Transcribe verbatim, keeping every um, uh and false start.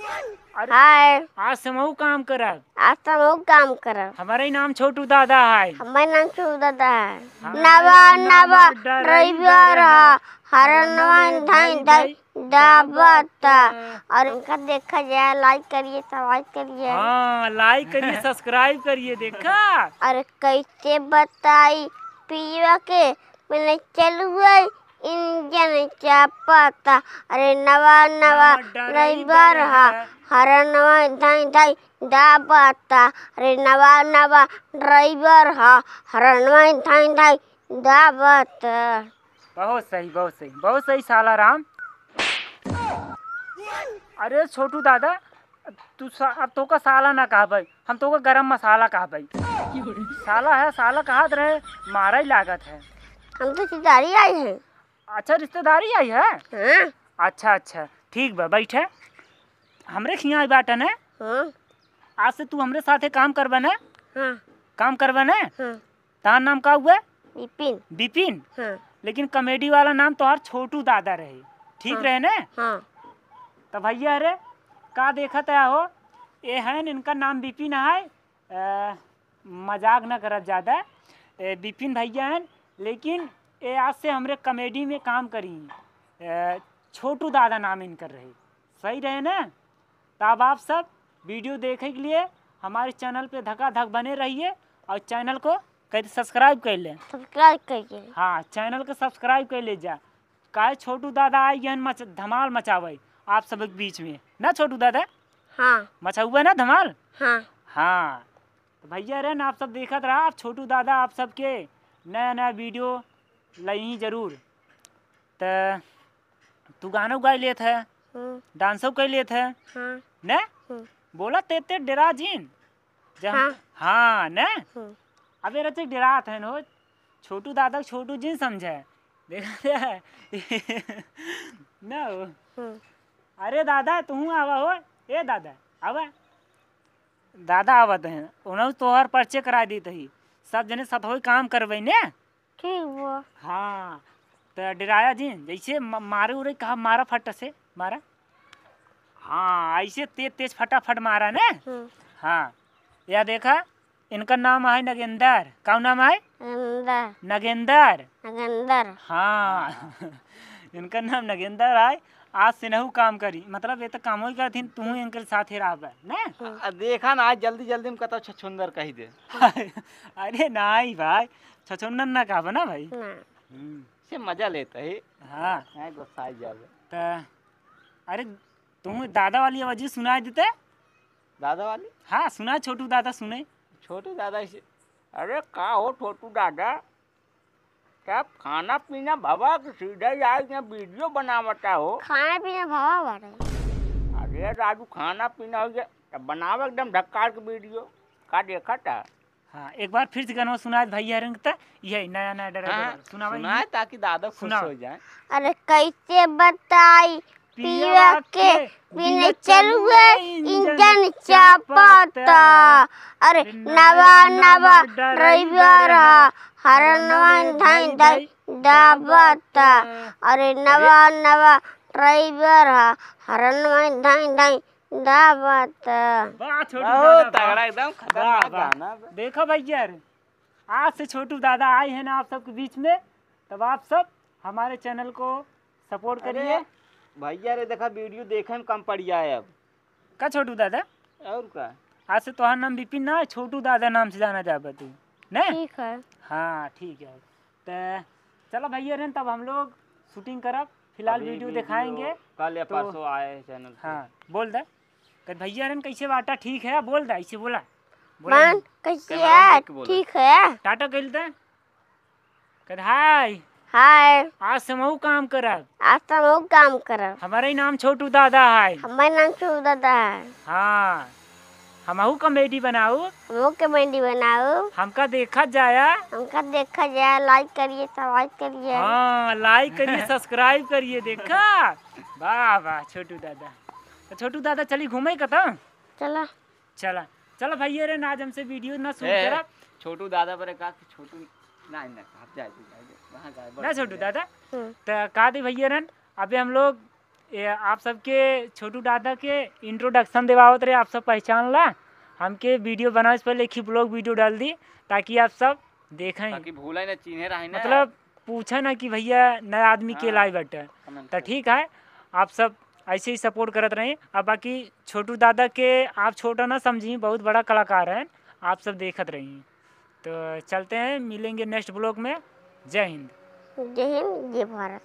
अरे, हाय। आज से हमहू काम करब। आज से हमहू काम करब। हमरे नाम छोटू दादा है। हमरे नाम छोटू दादा है। हाँ। नवा नवा ड्राइवर है, हरनवा धाई धाई दाबता। और उनका देखा जाए, like करिए, subscribe करिए। हाँ, like करिए, subscribe करिए, देखा। और कैसे बताई पियवा के, मैंने चलुए इंजन चापता। अरे नवा नवा ड्राइवर हा, हरनवा धाई धाई दाबता। अरे नवा नवा ड्राइवर हा, हरनवा धाई धाई दाबता। बहुत सही, बहुत सही, बहुत सही साला राम। अरे छोटू दादा, तू सा-, अब तोका साला ना कहबै, हम तोका गरम मसाला कहबै। साला है, साला कहत रहे, मारा ही लागत है। हम तो रिश्तेदारी आई है। अच्छा, रिश्तेदारी आई है? हाँ। अच्छा, अच्छा, ठीक बा, बैठे। हमरे खियाँ आई बाटन है। हाँ। आज से तू हमरे साथे काम करबे ना? हाँ। काम करबे ना? हाँ। तार नाम का हुआ? बिपिन। बिपिन? हाँ। लेकिन comedy वाला नाम तोहार छोटू दादा रहे, ठीक हाँ। रहे ना? हाँ। तो भैया रे, का देखत है हो? ए हैं, इनका नाम बिपिन है। अ, मजाक न करब ज्यादा। ए, बिपिन भैया हैं, लेकिन ए आज से हमरे comedy में काम करी। अ, छोटू दादा नाम इनकर रहे, सही रहे ना? तो अब आप सब video देखे के लिए हमारे channel पे धकाधक बने रहिए और channel को कह subscribe कर लें। Subscribe करिए। हाँ, channel को subscribe कर ले जा। काहे छोटू दादा आई गए मच-, धमाल मचावे आप सब के बीच में ना छोटू दादा? हाँ। मचाउबे ना धमाल? हाँ। हाँ। तो भैया रे ना, आप सब देखत रहा, आप छोटू दादा आप सबके नया नया video लई जरूर। त तू गानो गाई लेत है, हम्म। Danceओ कर लेत है, हाँ। ने? हम्म। बोला ते, ते डेरा जिन। जब हम हाँ। हाँ, ने? हम्म। अबे रचे डेरात है हो, छोटू दादा के छोटू जिन समझे। देखा है? ना हो। हम्म। अरे दादा, तू आवा हो। ए दादा, आवा। दादा आवत हैं, उन्हों तोहर परिचय करा देत ही। सब जने साथ होई काम करबे ने। ठीक बा। हाँ, त डेराया जिन, जैसे म-, मारे उरे कहा, मारा फट से, मारा। हाँ, ऐसे तेज तेज फटाफट मारा ने। हम्म। हाँ, या देखा, इनका नाम है नगेंदर। का नाम है? नगेंदर। नगेंदर। नगेंदर। हाँ। इनका नाम नगेंदर है। आज से नहू काम करी, मतलब ये तो काम ही करथिन, तू ही इनके साथ ही रहबे, ने? हम्म। आ, देखा ना, आज जल्दी जल्दी में कतौ छछुंदर कही दे। अरे नाई भाई, छछुंदर ना कहबे ना भाई। ना। हम्म। से मजा लेत ही। हाँ। हैं, गुस्साई जाबे। त, अरे, तू दादा वाली आवाज सुनाई देते? दादा वाली? हाँ, सुना छोटू दादा सुने। छोटू दादा इसे, अरे का हो छोटू दादा, क्या खाना पीना भवा कि सीधा ही आए यहाँ video बनावता हो? खाना पीना भवा बाटे। अरे राजू, खाना पीना हो गया, तब बनावा एकदम ढक्कार के video। का देखा था? हाँ, एक बार फिर से गाना सुनाए भैया रंग त, यही नया नया डराइवर हाँ, वाला। सुनावा सुनाए ये। ताकि दादा खुश सुनावा। हो जाए। अरे कैसे बताई पियवा पियवा के के बिना बिना चलुए चलुए इंजन इंजन चापता। चापता। अरे अरे नवा नवा नवा नवा ड्राइवर ड्राइवर हा, हा, हरनवा हरनवा धाई धाई धाई धाई दाबता। दाबता। अरे अरे नवा नवा ड्राइवर हा, हरनवा धाई धाई दाबता। वाह, छोटू बहुत दादा, वाह। तगड़ा, एकदम खतरनाक वाह, वाह। गाना बा। देखो भैया रे, आज से छोटू दादा आए हैं ना आप सबके बीच में, तब आप सब हमारे channel को support अरे, करिए। भैया रे, देखा video देखे में कम पड़ जाए अब। का छोटू दादा? और का? आज से तोहार नाम बिपिन ना है, छोटू दादा नाम से जाना जाबे तू, ने? ठीक है। हाँ, ठीक है। त चलो भैया रे, तब हम लोग shooting करब, फिलहाल अभी video video दिखाएंगे। कल या तो परसों आए channel पे। हाँ, बोल दे। कह भैया रे, कैसे बाटा? ठीक है, बोल दे, ऐसे बोला। बोला मन नहीं। कैसे camera है? देख के बोला। ठीक है। टाटा कह दे। कह हाय। हाय। आज से हमहू काम करब। आज से हमहू काम करब। हमारे ही नाम छोटू दादा है। हमारे नाम छोटू दादा है। हाँ। हमहू comedy बनाऊ। हमहू comedy बनाऊ। हमका देखा जाया। हमका देखा जाया, like करिए, subscribe करिए। हाँ, like करिए, subscribe करिए, देखा। वाह, वाह, छोटू दादा। तो छोटू दादा, चली घूमे कतौ? चला। चला, चला भैया रे, ना आज हमसे video ना shoot ए, करब। छोटू दादा पर का कि छोटू, ना, ना, आप जाए, जाए, जाए, वहाँ जाए, ना छोटू दादा। हम्म। त का दी भैया रे, अबे हम लोग ये आप सबके छोटू दादा के इंट्रोडक्शन देवावत रहे, आप सब पहचान ला। हमके वीडियो बनावे से पहले एक ही ब्लॉग वीडियो डाल दी, ताकि आप सब देखें। ताकि भूले ना, चिन्हे रहे ना। मतलब, पूछे ना कि भैया नया आदमी के हाँ, लाई बाटे। कमेंट तो कर। ठीक है, आप सब ऐसे ही सपोर्ट करत रही। अब बाकी छोटू दादा के आप छोटा ना समझी, बहुत बड़ा कलाकार है, आप सब देखत रही। तो चलते हैं, मिलेंगे नेक्स्ट ब्लॉग में। जय हिंद। जय हिंद, जय भारत।